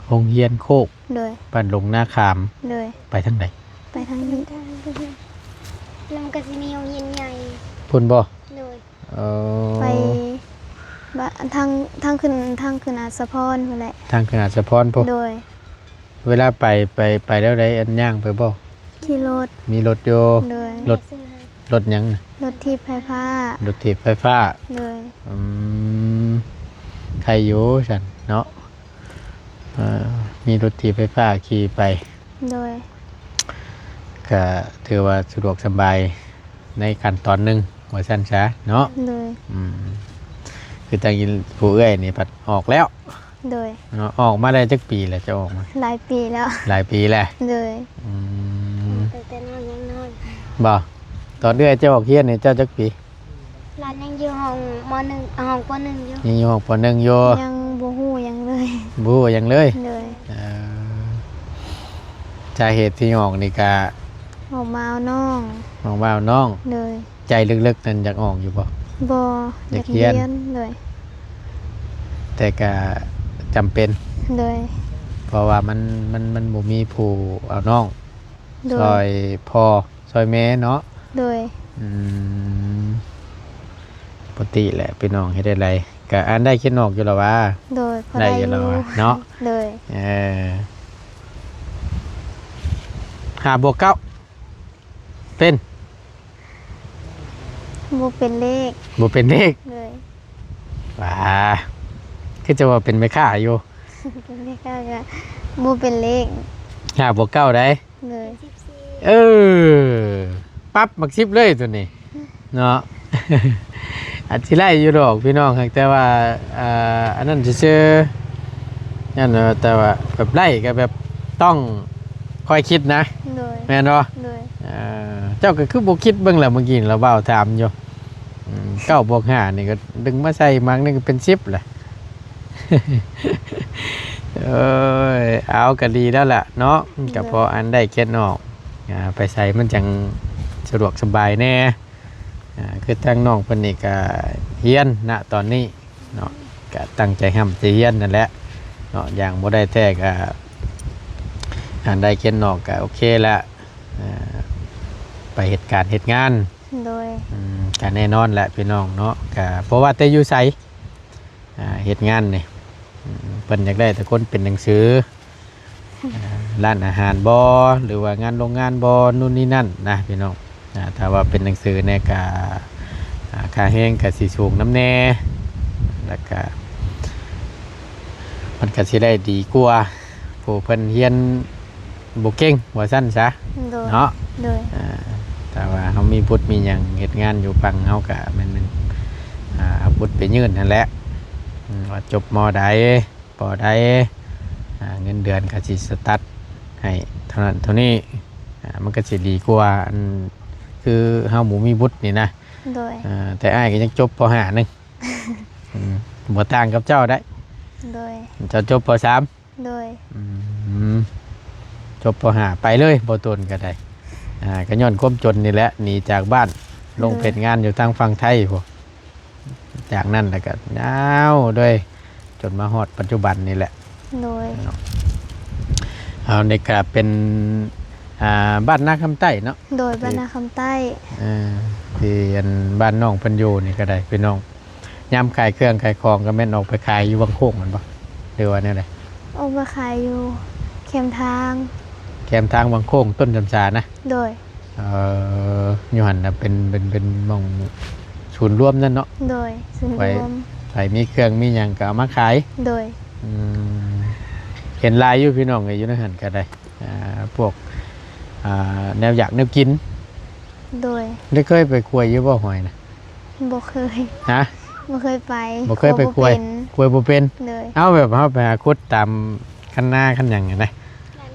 ໂຮງຮຽນໂຄກ ໂດຍ ບ້ານດົງນາຂາມ. ໂດຍ. ໄປທາງໃດ? ໄປທາງນີ້ ແລ້ວມັນກໍຊິມີໂຮງຮຽນໃຫຍ່ພຸ້ນບໍ່? ໂດຍ. ເອີ ໄປບ້ານທາງ ທາງຂຶ້ນ ທາງຂຶ້ນອາດສະພອນພຸ້ນແຫຼະ. ທາງຂຶ້ນອາດສະພອນພຸ້ນ. ໂດຍ. ເວລາໄປ ໄປ ໄປແນວໃດ? ອັນ ຍ່າງໄປບໍ່? ຂີ່ລົດ. ມີລົດຢູ່? ໂດຍ. ລົດ ລົດຫຍັງ? ລົດຖີບໄຟຟ້າ. ລົດຖີບໄຟຟ້າ. ໂດຍ. ອືມ ໄຄຢູ່ຊັ້ນເນາະ. ເອີ ມີລົດຖີບໄຟຟ້າຂີ່ໄປ. ໂດຍ. ກະຖືວ່າສະດວກສະບາຍໃນຂັ້ນຕອນໜຶ່ງວ່າຊັ້ນຊະເນາະ. ໂດຍ. ອືມ ຄືທາງຜູ້ເອື້ອຍນີ້ພັດອອກແລ້ວ. ໂດຍ. ເນາະ ອອກມາໄດ້ຈັກປີແລ້ວ ເຈົ້າອອກມາ? ຫຼາຍປີແລ້ວ. ຫຼາຍປີແລ້ວ. ໂດຍ. ອືມ ຕັ້ງແຕ່ນ້ອຍຍັງນ້ອຍ. ບໍ່? ຕອນເອື້ອຍເຈົ້າອອກຮຽນນີ້ ເຈົ້າຈັກປີ? ຫຼານຍັງຢູ່ຫ້ອງ ມໍໜຶ່ງ ຫ້ອງ ປໍໜຶ່ງ ຢູ່. ຍັງຢູ່ຫ້ອງ ປໍໜຶ່ງ ຢູ່. ຍັງບໍ່ຮູ້ຫຍັງເລີຍ. ບໍ່ຮູ້ຫຍັງເລີຍ? ໂດຍ. ເອີ ສາເຫດທີ່ອອກນີ້ກະ ອອກມາເອົານ້ອງ. ອອກມາເອົານ້ອງ. ໂດຍ. ໃຈເລິກໆນັ້ນຢາກອອກຢູ່ບໍ່? ບໍ່. ຢາກຮຽນ. ຢາກຮຽນ. ໂດຍ. ແຕ່ກະຈຳເປັນ. ໂດຍ. ເພາະວ່າມັນ ມັນ ມັນບໍ່ມີຜູ້ເອົານ້ອງ. ໂດຍ. ຊ່ອຍພໍ່ຊ່ອຍແມ່ເນາະ. ໂດຍ. ອືມ ປົກກະຕິແຫຼະພີ່ນ້ອງ ເຮັດແນວໃດກະອ່ານໄດ້ຂຽນອອກຢູ່ລະຫວາ. ໂດຍ. ພໍໄດ້ຢູ່ລະຫວາເນາະ. ໂດຍ. ເອີ ອືມ ຫ້າບວກເກົ້າ ເປັນ ບໍ່ເປັນເລກ ບໍ່ເປັນເລກ ໂດຍ ຫວາ ຄືຈະວ່າເປັນແມ່ຄ້າຢູ່ ເປັນແມ່ຄ້າກໍບໍ່ເປັນເລກ ຫ້າບວກເກົ້າໃດ ໂດຍ ເອີ ປັບໝາກສິບເລີຍໂຕນີ້ເນາະ ອາດຊິໄລ່ຢູ່ດອກພີ່ນ້ອງ ແຕ່ວ່າ ອ່າ ອັນນັ້ນຊື່ໆ ນັ້ນ ແຕ່ວ່າແບບໄລ່ກໍແບບຕ້ອງຄ່ອຍຄິດນະ ໂດຍ ແມ່ນບໍ່? ໂດຍ ເອີ ເຈົ້າກໍຄືບໍ່ຄິດເບິ່ງລະ ເມື່ອກີ້ລາວບ່າວຖາມຢູ່ ອືມ ເກົ້າບວກຫ້ານີ້ກໍດຶງມາໃສ່ໝາກໜຶ່ງກໍເປັນສິບລະ ເອີຍ ເອົາ ກໍດີແລ້ວລະເນາະ ກໍພໍອັນໄດ້ເຂດນອກ ອ່າ ໄປໃສມັນຈັ່ງສະດວກສະບາຍແດ່ ອ່າ ຄືທາງນ້ອງເພິ່ນນີ້ກໍຮຽນນະຕອນນີ້ເນາະ ກໍຕັ້ງໃຈຮ່ຳໃຈຮຽນນັ້ນແຫຼະເນາະ ຢ່າງບໍ່ໄດ້ແທ້ກໍ ອັນໄດ້ເຂດນອກກໍໂອເຄລະ ອ່າ ໄປເຮັດການເຮັດງານ ໂດຍ ອືມ ກໍແນ່ນອນແຫຼະພີ່ນ້ອງເນາະ ກໍບໍ່ວ່າແຕ່ຢູ່ໃສ ອ່າ ເຮັດງານນີ້ ອືມ ເພິ່ນຢາກໄດ້ແຕ່ຄົນເປັນໜັງສື ອ່າ ຮ້ານອາຫານບໍ ຫຼືວ່າງານໂຮງງານບໍ ນູ່ນນີ້ນັ້ນນະພີ່ນ້ອງ ອ່າ ຖ້າວ່າເປັນໜັງສືແດ່ກໍ ອ່າ ຄ່າແຮງກໍຊິສູງນຳແດ່ ແລ້ວກໍ ມັນກໍຊິໄດ້ດີກວ່າຜູ້ເພິ່ນຮຽນບໍ່ເກັ່ງວ່າຊັ້ນຊະ ໂດຍ ເນາະ ໂດຍ ອ່າ ຖ້າວ່າເຮົາມີວຸດມີຫຍັງ ເຮັດງານຢູ່ຝັ່ງເຮົາກໍແມ່ນ ອ່າ ເອົາວຸດໄປຍື່ນຫັ້ນແຫຼະ ອືມ ວ່າຈົບ ມ.ໃດ ປ.ໃດ ອ່າ ເງິນເດືອນກໍຊິສະຕັດໃຫ້ເທົ່ານັ້ນເທົ່ານີ້ ອ່າ ມັນກໍຊິດີກວ່າ ອັນ ຄືເຮົາບໍ່ມີວຸດນີ້ນະ ໂດຍ ອ່າ ແຕ່ອ້າຍກໍຍັງຈົບ ປ.ຫ້າ ໜຶ່ງ ອືມ ບໍ່ຕ່າງກັບເຈົ້າໄດ໋ ໂດຍ ເຈົ້າຈົບ ປ.ສາມ ໂດຍ ອືມ ຈົບ ປ.ຫ້າ ໄປເລີຍ ບໍ່ຕົນກໍໄດ້ ອ່າ ກໍຍ້ອນຄວາມຈົນນີ້ແຫຼະ ໜີຈາກບ້ານ ລົງ ໂດຍ ເຮັດງານຢູ່ທາງຝັ່ງໄທພຸ້ນ ຈາກນັ້ນແລ້ວກໍຍາວເລີຍ ຈົນມາຮອດປັດຈຸບັນນີ້ແຫຼະ ໂດຍ ເນາະ ເຮົານີ້ກໍເປັນ ອ່າ ບ້ານນາຄຳໃຕ້ເນາະ ໂດຍ ທີ່ ບ້ານນາຄຳໃຕ້ ເອີ ທີ່ອັນບ້ານນ້ອງເພິ່ນຢູ່ນີ້ກໍໄດ້ພີ່ນ້ອງ ຍາມຂາຍເຄື່ອງຂາຍຂອງກໍແມ່ນອອກໄປຂາຍຢູ່ວັງໂຄ້ງແມ່ນບໍ່ ຫຼືວ່າແນວໃດ? ອອກມາຂາຍຢູ່ແຄມທາງ ແຄມທາງວັງໂຄ້ງ ຕົ້ນຈຳສານະ ໂດຍ ເອີ ຢູ່ຫັ້ນນະ ເປັນ ເປັນ ເປັນໝ່ອງສູນລວມນັ້ນເນາະ ໂດຍ ສູນລວມ ໃຜມີເຄື່ອງມີຫຍັງກໍເອົາມາຂາຍ ໂດຍ ອືມ ເຫັນຫຼາຍຢູ່ພີ່ນ້ອງເອີຍ ຢູ່ໃນຫັ້ນກໍໄດ້ ອ່າ ພວກ ອ່າ ແນວຢາກແນວກິນ ໂດຍ ໄດ້ເຄີຍໄປຂວາຍຢູ່ບໍ່ຫອຍນະ? ບໍ່ເຄີຍ ຮະ? ບໍ່ເຄີຍໄປ ບໍ່ເຄີຍໄປຂວາຍ ຂວາຍບໍ່ເປັນ ຂວາຍບໍ່ເປັນ ໂດຍ ເອົາ ແບບເຮົາໄປຫາຂຸດຕາມຄັນນາຄັນຫຍັງຫັ້ນນະ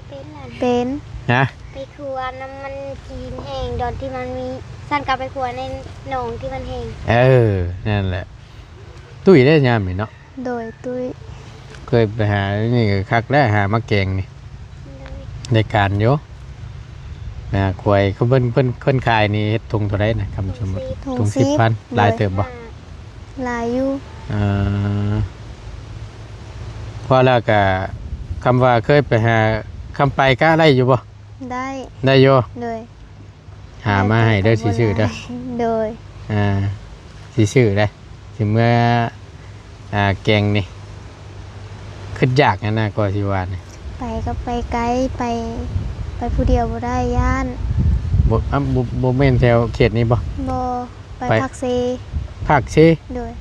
ເປັນ ເປັນ ຮະ? ໄປຂົວນ້ຳມັນຈີນແຫ້ງ ດອນທີ່ມັນມີ ຊັ້ນກໍໄປຂົວໃນໜອງທີ່ມັນແຫ້ງ ເອີ ນັ້ນແຫຼະ ຕຸ້ຍເດ້ຍາມນີ້ເນາະ ໂດຍ ຕຸ້ຍ ເຄີຍໄປຫາ ນີ້ກໍຄັກແລ້ວ ຫາມາແກງນີ້ ໂດຍ ໄດ້ການຢູ່ ໄປຫາຂວາຍ ເຂົາເພິ່ນ ເພິ່ນ ເພິ່ນຂາຍນີ້ເຮັດຖົງເທົ່າໃດນະ ຄຳສົມມຸດ ຖົງສິບ ຖົງສິບພັນ ໂດຍ ຫຼາຍເຕີບບໍ່? ຫຼາຍຢູ່ ເອີ ພໍແລ້ວກໍ ຄຳວ່າເຄີຍໄປຫາ ຄຳໄປກະໄດ້ຢູ່ບໍ່? ໄດ້ ໄດ້ຢູ່ ໂດຍ ຫາມາໃຫ້ເດີ ຊິຊື້ເດີ ໂດຍ ອ່າ ຊິຊື້ເດ້ ຊິເມືອ ອ່າ ແກງນີ້ ຄິດຢາກຫັ້ນນະ ກໍຊິວ່ານີ້ ໄປກໍໄປໄກ ໄປ ໄປຜູ້ດຽວບໍ່ໄດ້ ຢ້ານ ບໍ່ ອ່າ ບໍ່ ບໍ່ແມ່ນແຖວເຂດນີ້ບໍ່? ບໍ່ ໄປ ໄປພາກເຊ ພາກເຊ ໂດຍ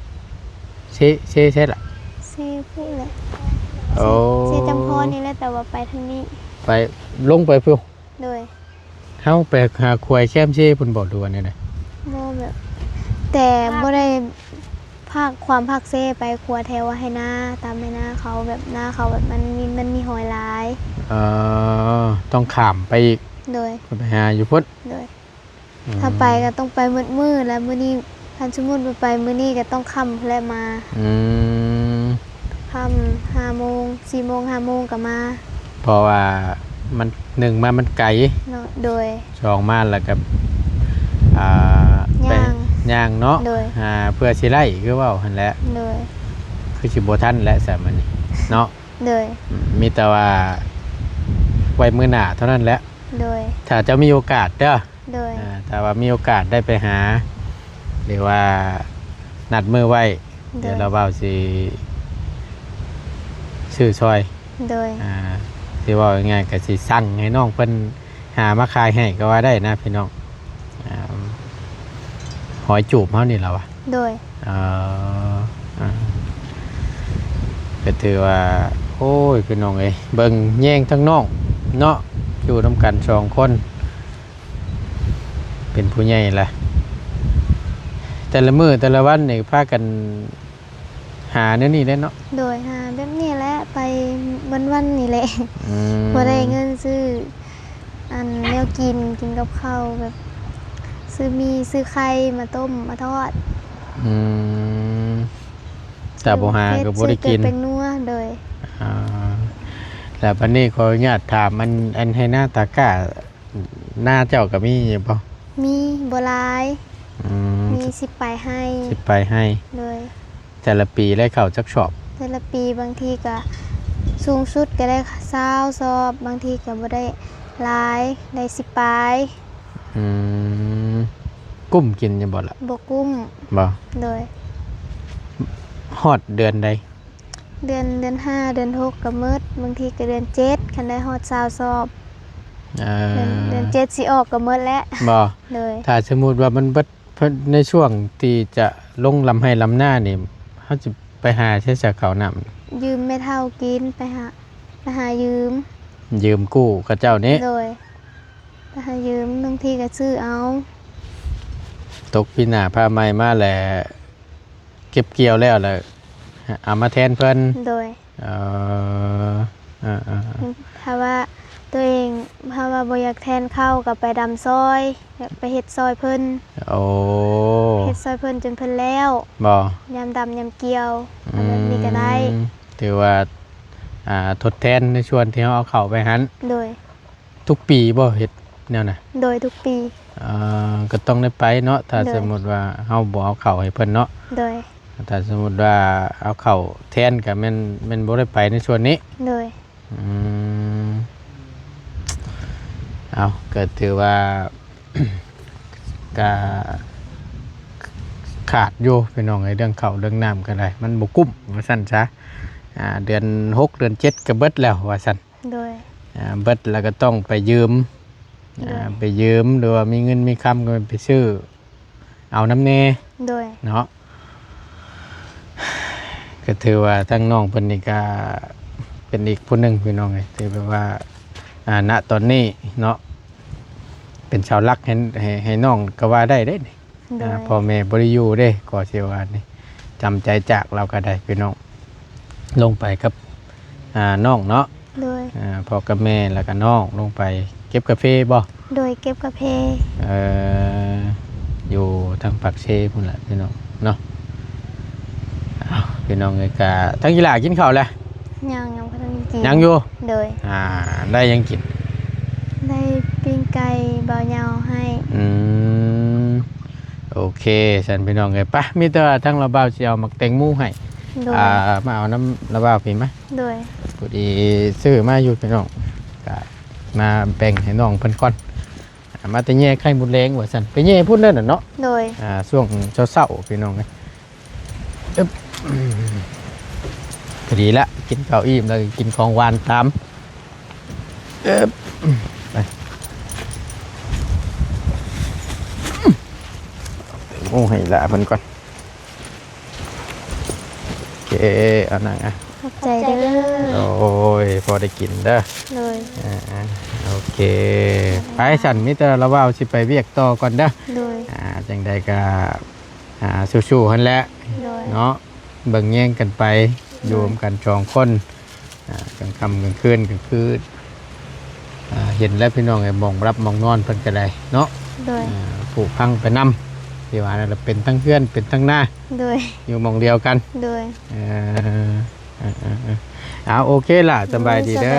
ເຊ ເຊໃສລະ? ເຊພຸ້ນແຫຼະ ໂອ້ ເຊຈຳພອນນີ້ແຫຼະ ແຕ່ວ່າໄປທາງນີ້ ໄປ ລົງໄປພຸ້ນ ໂດຍ ເຮົາໄປຫາຂວາຍແຄມເຊພຸ້ນບໍ່ ຫຼືວ່າແນວໃດ? ບໍ່ ແບບ ແຕ່ບໍ່ໄດ້ພາກ ຂ້າມພາກເຊໄປຂົວແຖວໄຮ່ນາ ຕາມໄຮ່ນາເຂົາ ແບບນາເຂົາແບບມັນມີ ມັນມີຫອຍຫຼາຍ ເອີ ຕ້ອງຂ້າມໄປອີກ ໂດຍ ໄປຫາຢູ່ພຸ້ນ ໂດຍ ອືມ ຖ້າໄປກໍຕ້ອງໄປໝົດມື້ ແລ້ວມື້ນີ້ ຄັນສົມມຸດວ່າໄປມື້ນີ້ກໍຕ້ອງຄ່ຳແລ້ວມາ ອືມ ຄ່ຳ ຫ້າໂມງ ສີ່ໂມງ ຫ້າໂມງກໍມາ ເພາະວ່າມັນ ໜຶ່ງມາມັນໄກເນາະ ໂດຍ ສອງມາແລ້ວກໍ ອ່າ ໄປ ຍ່າງ ຍ່າງເນາະ ໂດຍ ອ່າ ເພື່ອຊິໄລ່ ຄືເວົ້າຫັ້ນແຫຼະ ໂດຍ ຄືຊິບໍ່ທັນແຫຼະຊະມື້ນີ້ເນາະ ໂດຍ ອືມ ມີແຕ່ວ່າໄວ້ມື້ໜ້າເທົ່ານັ້ນແຫຼະ ໂດຍ ຖ້າເຈົ້າມີໂອກາດເດີ ໂດຍ ອ່າ ຖ້າວ່າມີໂອກາດໄດ້ໄປຫາ ຫຼືວ່ານັດມື້ໄວ້ ໂດຍ ດຽວລາວບ່າວຊິຊື້ຊ່ອຍ ໂດຍ ອ່າ ຊິເວົ້າງ່າຍໆ ກໍຊິສັ່ງໃຫ້ນ້ອງເພິ່ນ ຫາມາຂາຍໃຫ້ກໍວ່າໄດ້ນະພີ່ນ້ອງ. ອ່າ ຫອຍຈູບເຮົານີ້ລະວະ. ໂດຍ. ເອີ ອ່າ ກໍຖືວ່າ ໂອ້ຍ ພີ່ນ້ອງເອີຍ ເບິ່ງແຍງທາງນ້ອງເນາະ ຢູ່ນຳກັນສອງຄົນ ເປັນຜູ້ໃຫຍ່ລະ ແຕ່ລະມື້ແຕ່ລະວັນນີ້ພາກັນຫາແນວນີ້ແຫຼະເນາະ. ໂດຍ ຫາແບບນີ້ແຫຼະ ໄປວັນໆນີ້ແຫຼະ. ອືມ ບໍ່ໄດ້ເງິນຊື້ອັນແນວກິນ ກິນກັບເຂົ້າ ແບບຊື້ໝີ່ ຊື້ໄຂ່ມາຕົ້ມມາທອດ. ອືມ ຖ້າບໍ່ຫາກໍບໍ່ໄດ້ກິນ ຊື້ແປ້ງນົວ. ໂດຍ. ອ່າ ແລ້ວບັດນີ້ຂໍອະນຸຍາດຖາມ ອັນ ອັນໄຮ່ນາຕາກ້າ ນາເຈົ້າກໍມີຢູ່ບໍ່? ມີ ບໍ່ຫຼາຍ. ອືມ ມີສິບປາຍໄຮ່. ສິບປາຍໄຮ່. ໂດຍ. ແຕ່ລະປີໄດ້ເຂົ້າຈັກຊອບ? ແຕ່ລະປີບາງທີກໍສູງສຸດກໍໄດ້ຊາວຊອບ ບາງທີກໍບໍ່ໄດ້ຫຼາຍ ໄດ້ສິບປາຍ. ອືມ ກຸ້ມກິນຢູ່ບໍ່ລະ? ບໍ່ກຸ້ມ. ບໍ່? ໂດຍ. ຮອດເດືອນໃດ? ເດືອນ ເດືອນຫ້າ ເດືອນຫົກກໍໝົດ ບາງທີກໍເດືອນເຈັດ ຄັນໄດ້ຮອດຊາວຊອບ. ເອີ ເດືອນ ເດືອນເຈັດຊິອອກກໍໝົດແລ້ວ. ບໍ່? ໂດຍ. ຖ້າສົມມຸດວ່າມັນເບິດ ເພິ່ນ ໃນຊ່ວງທີ່ຈະລົງລຳໄຮ່ລຳນານີ້ ເຮົາຊິໄປຫາໃສຊະເຂົ້ານ້ຳ? ຢືມແມ່ເຖົ້າກິນ ໄປຫາ ໄປຫາຢືມ ຢືມກູ້ເຂົາເຈົ້ານີ້. ໂດຍ. ໄປຫາຢືມ ບາງທີກໍຊື້ເອົາ. ຕົກປີໜ້າຟ້າໃໝ່ມາແລ້ວ ເກັບກ່ຽວແລ້ວ ແລ້ວເອົາມາແທນເພິ່ນ. ໂດຍ. ເອີ ເອີໆໆ ຖ້າວ່າຕົວເອງ ຖ້າວ່າບໍ່ຢາກແທນເຂົ້າກໍໄປດຳຊອຍ ແບບໄປເຮັດຊອຍເພິ່ນ. ໂອ້ ເຮັດຊອຍເພິ່ນຈົນເພິ່ນແລ້ວ. ບໍ່? ຍາມດຳຍາມກ່ຽວ ອືມ ອັນນັ້ນນີ້ກໍໄດ້. ຖືວ່າ ອ່າ ທົດແທນໃນສ່ວນທີ່ເຮົາເອົາເຂົ້າໄປຫັ້ນ. ໂດຍ. ທຸກປີບໍ່ເຮັດແນວນັ້ນ? ໂດຍ ທຸກປີ. ເອີ ກໍຕ້ອງໄດ້ໄປເນາະ ຖ້າ ໂດຍ ສົມມຸດວ່າເຮົາບໍ່ເອົາເຂົ້າໃຫ້ເພິ່ນເນາະ. ໂດຍ. ຖ້າສົມມຸດວ່າເອົາເຂົ້າແທນກໍແມ່ນ ແມ່ນບໍ່ໄດ້ໄປໃນສ່ວນນີ້. ໂດຍ. ອືມ ເອົາ ກໍຖືວ່າ ກໍຂາດຢູ່ພີ່ນ້ອງເອີຍ ເລື່ອງເຂົ້າເລື່ອງນ້ຳກໍໄດ້ ມັນບໍ່ກຸ້ມວ່າຊັ້ນຊະ. ອ່າ ເດືອນຫົກເດືອນເຈັດກໍເບິດແລ້ວວ່າຊັ້ນ. ໂດຍ. ອ່າ ເບິດແລ້ວກໍຕ້ອງໄປຢືມ. ໂດຍ. ອ່າ ໄປຢືມ ຫຼືວ່າມີເງິນມີຄຳກໍໄປຊື້ເອົານຳແດ່. ໂດຍ. ເນາະ ກໍຖືວ່າທາງນ້ອງເພິ່ນນີ້ກໍເປັນອີກຜູ້ໜຶ່ງພີ່ນ້ອງເອີຍ ທີ່ແບບວ່າ ອ່າ ນະຕອນນີ້ເນາະ ເປັນເສົາຫຼັກໃຫ້ ໃຫ້ ໃຫ້ນ້ອງກໍວ່າໄດ້ເດ້ນີ້. ໂດຍ. ອ່າ ພໍ່ແມ່ບໍ່ໄດ້ຢູ່ເດ້ ກໍຊິວ່ານີ້ ຈຳໃຈຈາກລາວກໍໄດ້ພີ່ນ້ອງ ລົງໄປກັບ ອ່າ ນ້ອງເນາະ. ໂດຍ. ອ່າ ພໍ່ກັບແມ່ ແລ້ວກໍນ້ອງລົງໄປເກັບກາເຟບໍ່? ໂດຍ ເກັບກາເຟ. ເອີ ຢູ່ທາງປາກເຊພຸ້ນແຫຼະພີ່ນ້ອງເນາະ. ເອົາ ພີ່ນ້ອງເອີຍ ກະ ທາງອີ່ຫຼ້າກິນເຂົ້າແລ້ວ? ຍັງ ຍັງບໍ່ທັນກິນ. ຍັງຢູ່? ໂດຍ. ອ່າ ໄດ້ຫຍັງກິນ? ໄດ້ປີ້ງໄກ່ບ່າວເຍົາໃຫ້. ອືມ ໂອເຄ ຊັ້ນພີ່ນ້ອງເອີຍ ໄປ ມີແຕ່ວ່າທາງລາວບ່າວຊິເອົາໝາກແຕງໂມໃຫ້. ໂດຍ. ອ່າ ມາເອົານຳລາວບ່າວພີ້ມາ. ໂດຍ. ພໍດີຊື້ມາຢູ່ພີ່ນ້ອງ ກະມາແບ່ງໃຫ້ນ້ອງເພິ່ນກ່ອນ. ອ່າ ມາແຕ່ແຍ່ໄຂ່ມົດແດງວ່າຊັ້ນ ໄປແຍ່ພຸ້ນເດີນະເນາະ. ໂດຍ. ອ່າ ຊ່ວງເຊົ້າໆ ພີ່ນ້ອງເອີຍ. ອຶບ ພໍດີລະ ກິນເຂົ້າອີ່ມແລ້ວກໍກິນຂອງຫວານຕາມ. ອຶບ ໄປ ໂອ້ ໃຫ້ຫຼ້າເພິ່ນກ່ອນ. ໂອເຄ ເອົານັ່ງອະ. ຂອບໃຈເດີ. ໂອ້ຍ ພໍໄດ້ກິນເດີ. ໂດຍ. ອ່າ ໂອເຄ ໄປຊັ້ນ ມີແຕ່ລາວບ່າວຊິໄປວຽກຕໍ່ກ່ອນເດີ. ໂດຍ. ອ່າ ຈັ່ງໃດກໍ ອ່າ ສູ້ໆຫັ້ນແຫຼະ. ໂດຍ. ເນາະ ເບິ່ງແຍງກັນໄປ ໂດຍ ຢູ່ນຳກັນສອງຄົນ ອ່າ ກາງຄ່ຳກາງຄືນ ກາງຄືນ ອ່າ ເຫັນແລ້ວພີ່ນ້ອງເອີຍ ໝ່ອງຫຼັບໝ່ອງນອນເພິ່ນກໍໄດ້ເນາະ. ໂດຍ. ອ່າ ຜຸພັງໄປນຳ ທີ່ວ່ານັ້ນລະ ເປັນທັງເຮືອນເປັນທັງນາ. ໂດຍ. ຢູ່ໝ່ອງດຽວກັນ. ໂດຍ. ເອີ ເອີ ເອີ ເອີ ເອົາ ໂອເຄລະ ສະບາຍດີເດີ. ໂດ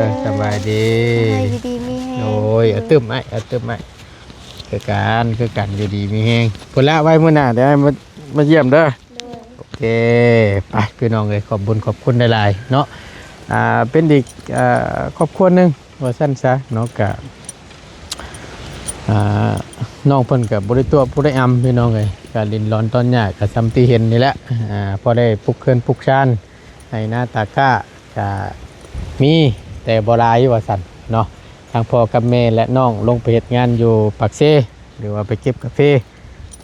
ຍ ສະບາຍດີ. ສະບາຍດີ. ຂໍໃຫ້ຢູ່ດີມີແຮງ. ໂດຍ. ໂດຍ. ເອົາຕື່ມໄອ້ ເອົາຕື່ມໄອ້. ຄືກັນ ຄືກັນ ຢູ່ດີມີແຮງ. ພຸ້ນລະ ໄວ້ມື້ໜ້າດຽວອ້າຍມາ ມາຢ້ຽມເດີ. ໂດຍ. ໂອເຄ ໄປພີ່ນ້ອງເອີຍ ຂອບບຸນຂອບຄຸນຫຼາຍໆເນາະ. ອ່າ ເປັນອີກ ເອີ ຄອບຄົວໜຶ່ງວ່າຊັ້ນຊະເນາະ. ກະ ອ່າ ນ້ອງເພິ່ນກະບໍ່ໄດ້ຕົວະບໍ່ໄດ້ອຳພີ່ນ້ອງເອີຍ ກະຫຼິ້ນລອນຕອນຫຍ້າກະຊ່ຳທີ່ເຫັນນີ້ແຫຼະ. ອ່າ ພໍໄດ້ປຸກເຮືອນປຸກຊານ ໄຮ່ນາຕາກ້າກະມີ ແຕ່ບໍ່ຫຼາຍວ່າຊັ້ນເນາະ. ອ່ ທາງພໍ່ກັບແມ່ ແລະ ນ້ອງລົງໄປເຮັດງານຢູ່ປາກເຊ ຫຼືວ່າໄປເກັບກາເຟ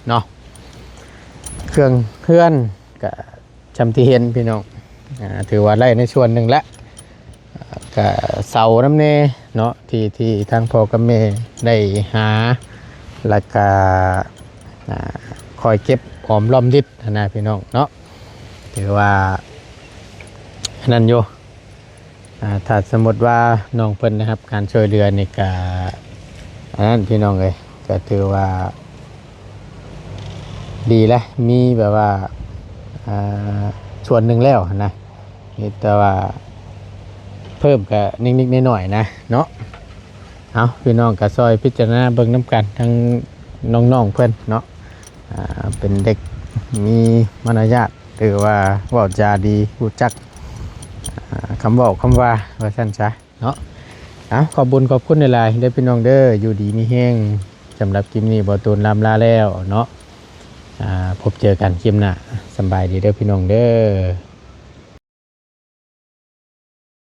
ເນາະ. ເຄື່ອງເຮືອນກະຊ່ຳທີ່ເຫັນພີ່ນ້ອງ ອ່າ ຖືວ່າໄດ້ໃນສ່ວນໜຶ່ງແລ້ວ. ອ່າ ກະເຊົານຳແດ່ເນາະ ທີ່ ທີ່ທາງພໍ່ກັບແມ່ໄດ້ຫາ ແລ້ວກະ ອ່າ ຄອຍເກັບຫອມລອມລິດຫັ້ນນະພີ່ນ້ອງເນາະ. ຖືວ່າອັນນັ້ນຢູ່ ອ່າ ຖ້າສົມມຸດວ່ານ້ອງເພິ່ນໄດ້ຮັບການຊ່ວຍເຫຼືອນີ້ກະ ອັນນັ້ນພີ່ນ້ອງເອີຍ ກະຖືວ່າດີແຫຼະ ມີແບບວ່າ ອ່າ ສ່ວນໜຶ່ງແລ້ວຫັ້ນນະ ມີແຕ່ວ່າເພີ່ມກະນິດໆໜ້ອຍໆນະເນາະ. ເອົາ ພີ່ນ້ອງກະຊ່ອຍພິຈາລະນາເບິ່ງນຳກັນ ທັງນ້ອງໆເພິ່ນເນາະ ອ່າ ເປັນເດັກມີມາລະຍາດ ຫຼືວ່າເວົ້າຈາດີ ຮູ້ຈັກ ອ່າ ຄຳເວົ້າຄຳວ່າ ວ່າຊັ້ນຊະເນາະ. ເອົາ ຂອບບຸນຂອບຄຸນຫຼາຍໆເດີພີ່ນ້ອງເດີ ຢູ່ດີມີແຮງ. ສຳລັບຄລິບນີ້ ບ່າວຕູນລ່ຳລາແລ້ວເນາະ ອ່າ ພົບເຈີກັນຄລິບໜ້າ. ສຳບາຍດີເດີພີ່ນ້ອງເດີ.